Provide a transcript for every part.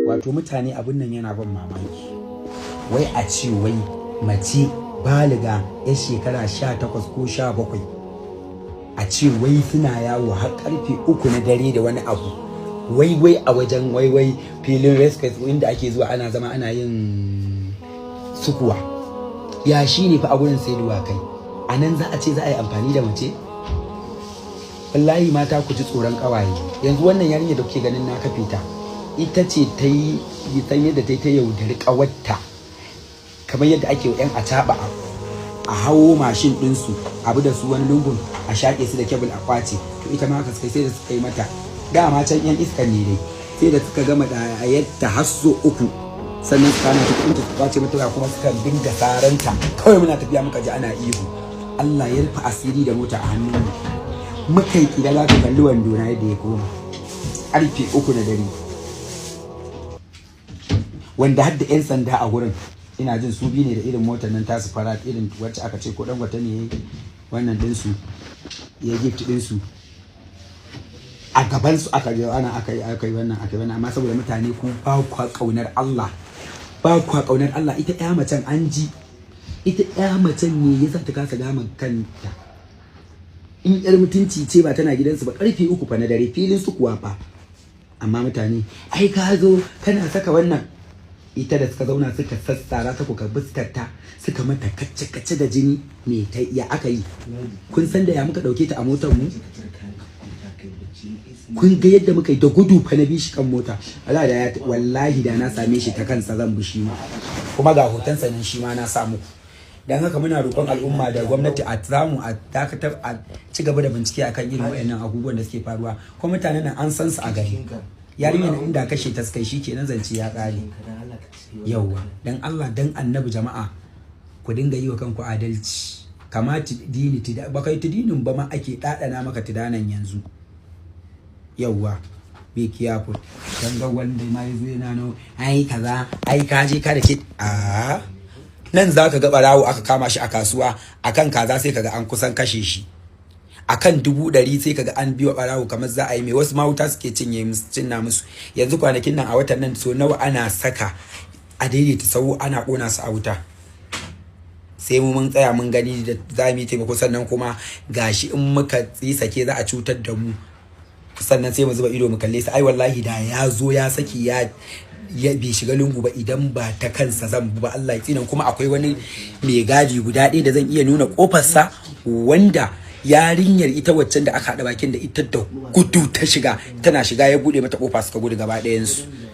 Wato mutane, abin nan yana ban mamaki. Wai a ce wai mace baliga 'yar shekara 18 ko 17, a ce wai suna yawo har karfe 3 na dare da wani abu, wai wai a wajen wai wai filin rescue inda ake zuwa ana zama ana yin sukuwa, ya shi ne fa a gurin sai kai a nan za a ce za a yi amfani da mace. Wallahi mata, ku ji tsoron kawaye. Yanzu wannan yarinya da kuke ganin na kafe ta, ita ce ta yi san yadda ta yi ta yaudari kawarta, kamar yadda ake yan acaɓa, a hawo mashin ɗinsu, abu da su wani lungun, a shaƙe su da kebul, a kwace. To ita ma haka suka, sai da suka yi mata. Dama can yan iskan ne dai. Sai da suka gama da yadda har so uku, sannan suka hana ta kuɗin ta, su kwace mata waya, kuma suka dinga saranta. Kawai muna tafiya muka ji ana ihu. Allah ya rufe asiri da mota a hannunmu. Muka yi kila za ka kalli wando na yadda ya koma karfe 3 na dare, wanda har da 'yan sanda a gurin. Ina jin su biyu ne da irin motar nan tasu fara, irin wacce aka ce ko dan wata ne wannan ɗinsu ya gift ɗinsu. A gaban su aka je ana aka yi wannan, aka yi wannan. Amma saboda mutane ku ba kwa kaunar Allah, ba kwa kaunar Allah. Ita ƴa macen an ji, ita ƴa macen ne yasa ta kasa gama kanta. In yar mutunci ce, ba tana gidansu ba karfe 3 fa na dare, filin su kuwa fa? Amma mutane, ai ka zo kana saka wannan. Ita da suka zauna suka sassara ta, kuka buskarta suka mata kacce-kacce da jini. Me ta ya aka yi? Kun san da ya muka dauke ta a motar mu? Kun ga yadda muka yi da gudu fa na bi shi kan mota. Allah da ya, wallahi da na same shi ta kansa zan bi shi ma. Kuma ga hotonsa nan shi ma na sa muku. Dan haka muna roƙon al'umma da gwamnati a samu a dakatar, a ci gaba da bincike akan irin wayannan abubuwan da suke faruwa. Kuma mutanen nan an san su a gari. Yarinyar nan inda kashe ta sukai, shikenan, zance ya ƙare. Yauwa, dan Allah dan Annabi, jama'a, ku dinga yi wa kanku adalci. Kama dini ba kai tidinin ba ma ake ɗaɗana maka tidanan yanzu. Yauwa, be careful. Dan ga wanda ma yazo yana no ai kaza, ai ka je ka da ke a nan, zaka ga barawo aka kama shi a kasuwa akan kaza, sai kaga an kusan kashe shi akan 100,000. Sai kaga an biyo barawo kamar za a yi mai. Wasu mahauta suke cinye cinna musu. Yanzu kwanakin nan, a watan nan, so nawa ana saka a daidaita sau ana kona su a wuta? Sai mu mun tsaya mun gani da za mu yi taimako, sannan kuma gashi in muka sake za a cutar da mu, sannan sai mu zuba ido mu kalle su. Ai wallahi da ya zo ya saki ya bai shiga lungu ba, idan ba ta kansa zan bi ba, Allah ya tsinan. Kuma akwai wani mai gadi guda ɗaya da zan iya nuna kofarsa, wanda yarinyar ita waccan da aka haɗa bakin da ita, da gudu ta shiga, tana shiga ya buɗe mata kofa, suka gudu gaba ɗayansu.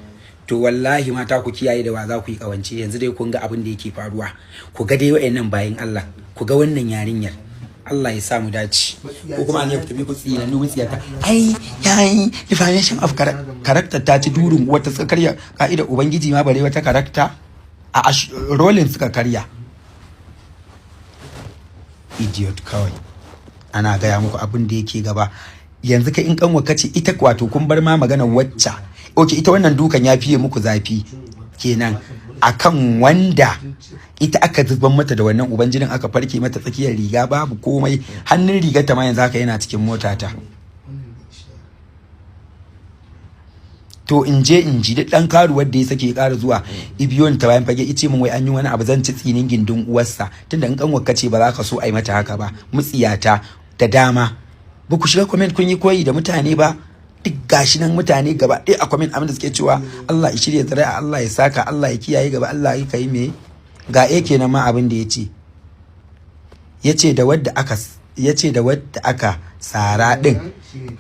To wallahi mata, ku kiyaye da wa za ku yi kawance. Yanzu dai kun ga abin da yake faruwa. Ku ga dai wayannan bayin Allah, ku ga wannan yarinyar. Allah ya sa mu dace. Ko kuma ne ku tafi ku tsina nu mutsiyata. Ai yayi defamation of character. Ta ci durin wata, suka karya ka'idar ubangiji ma, bare wata character a rolling suka karya. Idiot kawai. Ana gaya muku abin da yake gaba. Yanzu kai in kanwa kace ita, wato kun bar ma magana wacce. Okay, ita wannan dukan ya fiye muku zafi kenan akan wanda ita aka zuban mata da wannan uban jinin, aka farke mata tsakiyar riga, babu komai. Hannun rigar ta ma yanzu haka yana cikin motata. To in je in ji duk dan karuwar da ya sake ƙara zuwa ibiyon ta bayan fage ice min wai an yi wani abu, zan ci tsinin gindin uwarsa. Tunda in kanwar kace, ba za ka so a yi mata haka ba. Mutsiyata da dama ba ku shiga comment kun yi koyi da mutane ba. Duk gashi nan mutane gaba ɗaya a comment abin da suke cewa, Allah ya shirya zuri'a, Allah ya saka, Allah ya kiyaye gaba, Allah ya kai me ga e kenan ma. Abin da yace, yace da wadda aka, yace da wadda aka sara din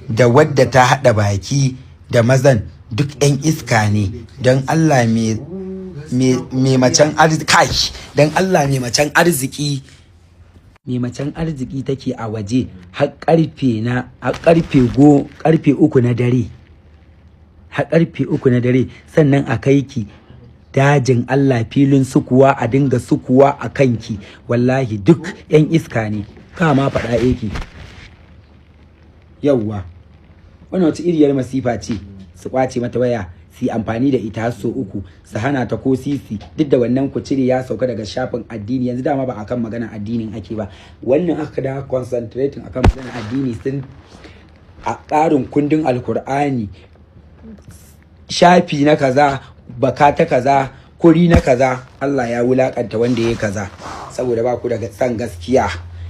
da wadda ta hada baki da mazan, duk 'yan iska ne. Don Allah me macen arziki kai, don Allah me macen arziki, me macen arziki take a waje har karfe na har karfe go karfe 3 na dare, har karfe 3 na dare, sannan a kai ki dajin Allah filin sukuwa, a dinga sukuwa a kanki? Wallahi duk 'yan iska ne. Kama faɗa eki. Yauwa, wannan wata iriyar masifa ce? Su kwace mata waya, su yi amfani da ita har sau uku, su hana ta ko sisi. Duk da wannan, ku cire ya sauka daga shafin addini. Yanzu dama ba akan maganar addinin ake ba. Wannan aka da concentrating akan maganar addini, sun a tsarin kundin Alkur'ani shafi na kaza. Baka ta kaza, kuri na kaza. Allah ya wulakanta wanda ya kaza, saboda ba ku da san gaskiya.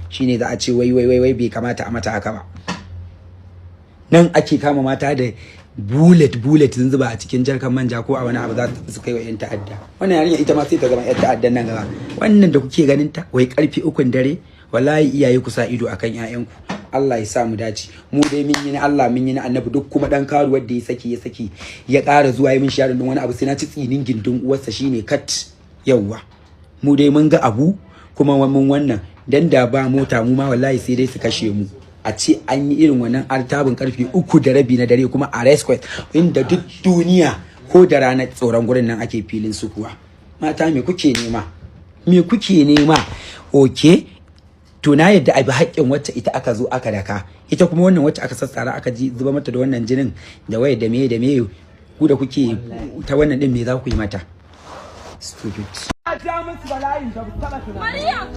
Shine za a ce wai wai wai wai bai kamata a mata haka ba. Nan ake kama mata da bullet bullet, sun zuba a cikin jarkan manja ko a wani abu, za su kai wa 'yan ta'adda. Wannan yarinya ita ma sai ta zama 'yan ta'addan nan gaba, wannan da kuke ganin ta. Wai karfe 3n dare. Wallahi iyaye, ku sa ido akan 'ya'yanku. Allah ya sa mu dace. Mu dai mun yi na Allah, mun yi na Annabi. Duk kuma dan karuwar da ya saki, ya saki, ya ƙara zuwa ya min sharing din wani abu, sai na ci tsinin gindin uwarsa. Shine kat. Yawwa, mu dai mun ga abu kuma mun wannan. Dan da ba mota, mu ma wallahi sai dai su kashe mu. A ce an yi irin wannan artabin karfe 3:30 na dare, kuma a Resquest, inda duk duniya ko da ranar tsoron gurin nan ake, filin su kuwa. Mata, me kuke nema? Me kuke nema? Okay, to na yadda a bi haƙƙin wacce ita aka zo aka daka. Ita kuma wannan wacce aka sassara, aka ji zuba mata da wannan jinin da waye da meye da meye, ku da kuke ta wannan din, me za ku yi mata? Stupid. Maryam!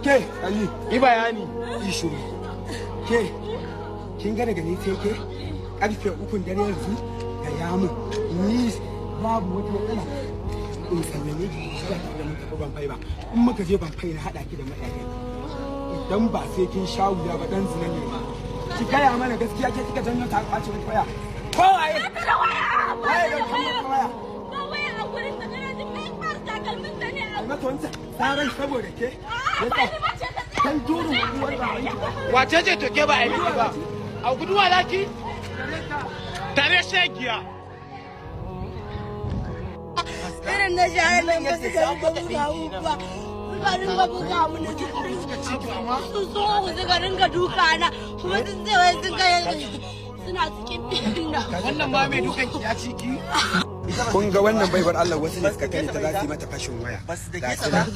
Ke, Ali, yi bayani, yi shiru. Ke, kin ga daga ni sai ke, karfe 3n dare yanzu, ga ya mun. Ni babu wata matsala in sallame ki ba tare da mun tafi Bamfai ba. In muka je Bamfai, na haɗa ki da maɗaɗe. Idan ba sai kin sha wuya ba, dan zina ne. Ki gaya mana gaskiya, ke kika janyo ta kwace miki waya? Ko waye? Da waya! Waye da maka waya? Ba waya a gurin ta, kana jin mai far takalmin ta ne a Ai mata wancan tsaran saboda ke. A'a, ba ni ba ce ta tsaya. Dan durin uwar ba wanki ba. Wace ce to ke ba a yi miki ba? A guduwa zaki? Tare shegiya. Irin na shayar nan ba, suka rinka buga mu ba, suka rinka buga mu na, sun so ku, suka rinka duka na, kuma sun ce wai sun kai suna cikin nan. Wannan ma mai dukan ki ya ciki. Kun ga wannan baiwar Allah, wasu ne suka kai ta za su yi mata fashin waya. Ba su Ga dake su ta ba. nan.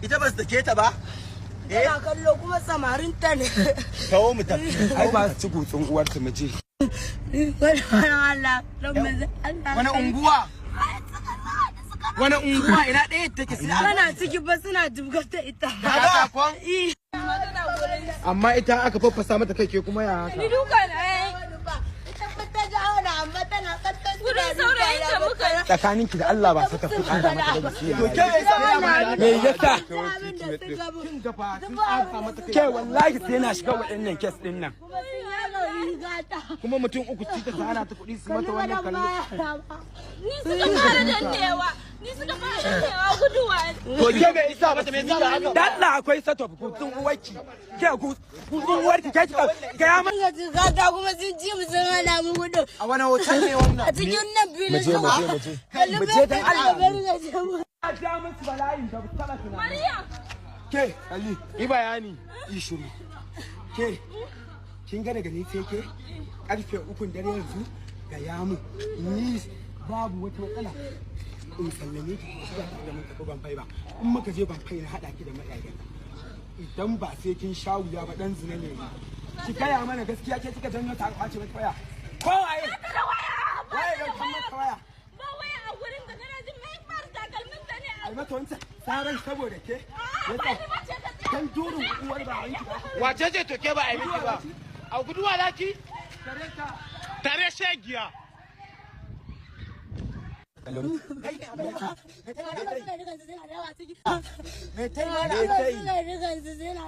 Ita ba su dake ta ba. Tana kallo kuma samarin ta ne. Kawo mu tafi. Ai ba su ci gutsun uwarsu, mu je. Wani Allah don manzon Allah. Wani unguwa? Wani unguwa, ina ɗaya take sai a Tana ciki ba, suna jibgar ta ita. katakon. Eh. Amma ita aka faffasa mata kai, ke kuma ya haka? Ni duka na ai. Ita ta wani amma tana kallon. Gurin saurayin ta muka Tsakaninki da Allah, ba saka fi ƙara mata da gaskiya. To ke me yasa ba Me yasa? Kin gafa sun tsaga mata kai. Ke, wallahi sai na shiga waɗannan case din nan. Kuma sun yaga rigata. Kuma mutum uku ci ta hana ta kuɗi su mata wannan kallo. Ni suka fara dannewa. Ni suka fara dannewa, guduwa. To ke me yasa mata, me yasa ba haka? Dalla akwai setup, gutsun uwarki. Ke, gutsun uwarki, ke kika ga ma. Suka jigata kuma sun ci mu, sun hana mu gudu. A wani hotel ne wannan? A cikin nan filin. Mu je, mu je, mu je. Mu je dan Allah. Maryam! Ke, Ali, Yi bayani. yi shiru. Ke, kin ga daga ni sai ke, karfe 3n dare yanzu, ga ya mun. Ni babu wata matsala in sallame ki ba tare da mun tafi Bamfai ba. In muka je Bamfai, na haɗa ki da maɗaɗen. Idan ba sai kin sha wuya ba, dan zina ne. Ki gaya mana gaskiya, ke kika janyo ta kwace mata waya? Ko waye? Da waya! Waye da maka waya? Ba waya a gurin ta, kana jin mai far takalmin ta ne a Ai mata wancan tsaran saboda ke. A'a, ba ni ba ce ta tsaya. Dan durin uwar ba wanki ba. Wace ce to ke ba a yi miki ba? A guduwa zaki? Tare shegiya. Me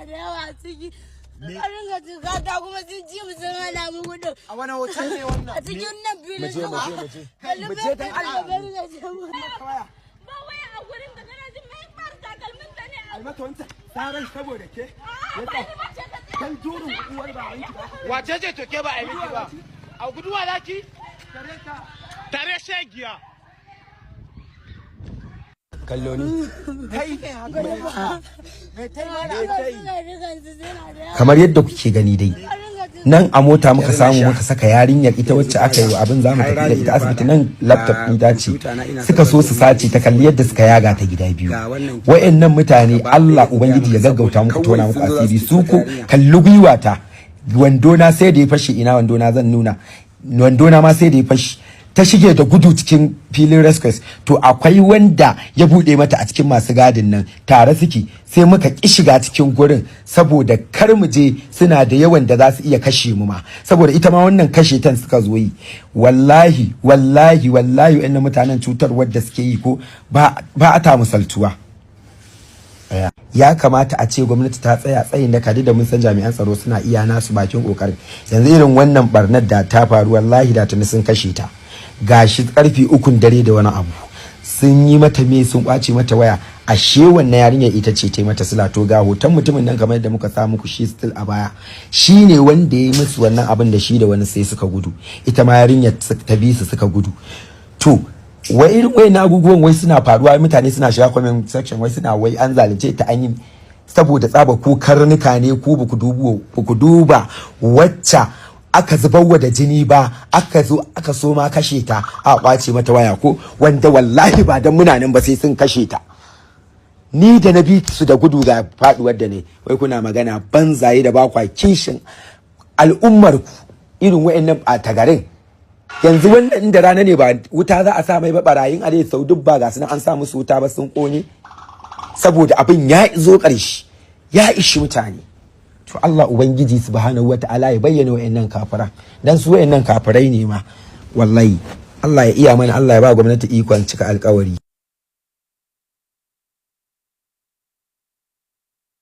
da yawa ciki. Suka rinka jigata kuma sun ci mu, sun hana mu gudu. A wani hotel ne wannan? A cikin nan filin. Mu je, mu je, mu je. Mu je dan Allah. Allah. Ba waya a gurin ta, kana jin mai far takalmin ta ne a Ai mata wancan tsaran saboda ke. A'a, ba ni ba ce ta tsaya. Dan durin uwar ba wanki ba. Wace ce to ke ba a yi miki ba? A guduwa zaki? Tare shegiya. Kallo ni. Kamar yadda kuke gani dai, nan a mota muka samu muka saka yarinyar, ita wacce aka yi wa abin, za mu tafi da ita asibiti. Nan laptop ɗin ta ce suka so su sace ta. Kalli yadda suka yaga ta gida biyu. Wayannan mutane, Allah Ubangiji ya gaggauta muku tona muku asiri. Su ku kalli gwiwata, wando na sai da ya fashe. Ina wando na? Zan nuna wando na ma sai da ya fashe. Ta shige da gudu cikin filin rescue. To, akwai wanda ya bude mata a cikin masu gadin nan, tare suke. Sai muka ki shiga cikin gurin saboda kar mu je, suna da yawan da za su iya kashe mu ma, saboda ita ma wannan kashe tan suka zo yi. Wallahi, wallahi, wallahi, wa'annan mutanen cutar wadda suke yi ko ba ba a ta misaltuwa. Ya kamata a ce gwamnati ta tsaya tsayin daka, da mun san jami'an tsaro suna iya nasu bakin kokarin. Yanzu irin wannan barnar da ta faru, wallahi da tuni sun kashe ta. Gashi karfe 3n dare da wani abu sun yi mata me, sun kwace mata waya. Ashe wannan yarinyar ita ce ta mata sila. To, ga hoton mutumin nan kamar yadda muka sa muku shi still a baya, shine wanda ya yi musu wannan abin da shi da wani, sai suka gudu. Ita ma yarinyar ta bi su suka gudu. To, wai irin wai na abubuwan wai suna faruwa, mutane suna shiga comment section, wai suna wai an zalunce ta, an yi saboda tsaba ko karnuka ne ko ba ku duba wacce aka zubar da jini ba, aka zo aka so ma kashe ta, a kwace mata waya ko wanda wallahi ba dan muna nan ba sai sun kashe ta. Ni da na bi su da gudu, ga faduwar da ne. Wai kuna magana banzaye da ba kwa kishin al'ummar ku, irin wa'annan ɓata garin. Yanzu wannan inda rana ne ba wuta za a sa mai ba. Barayin are sau duk ba ga su an sa musu wuta ba, sun kone, saboda abin ya zo ƙarshe, ya ishi mutane. To, Allah Ubangiji Subhanahu wata'ala ya bayyana wa'annan kafira, dan su wa'annan kafirai ne ma wallahi. Allah ya iya mana, Allah ya ba gwamnati ikon cika alkawari.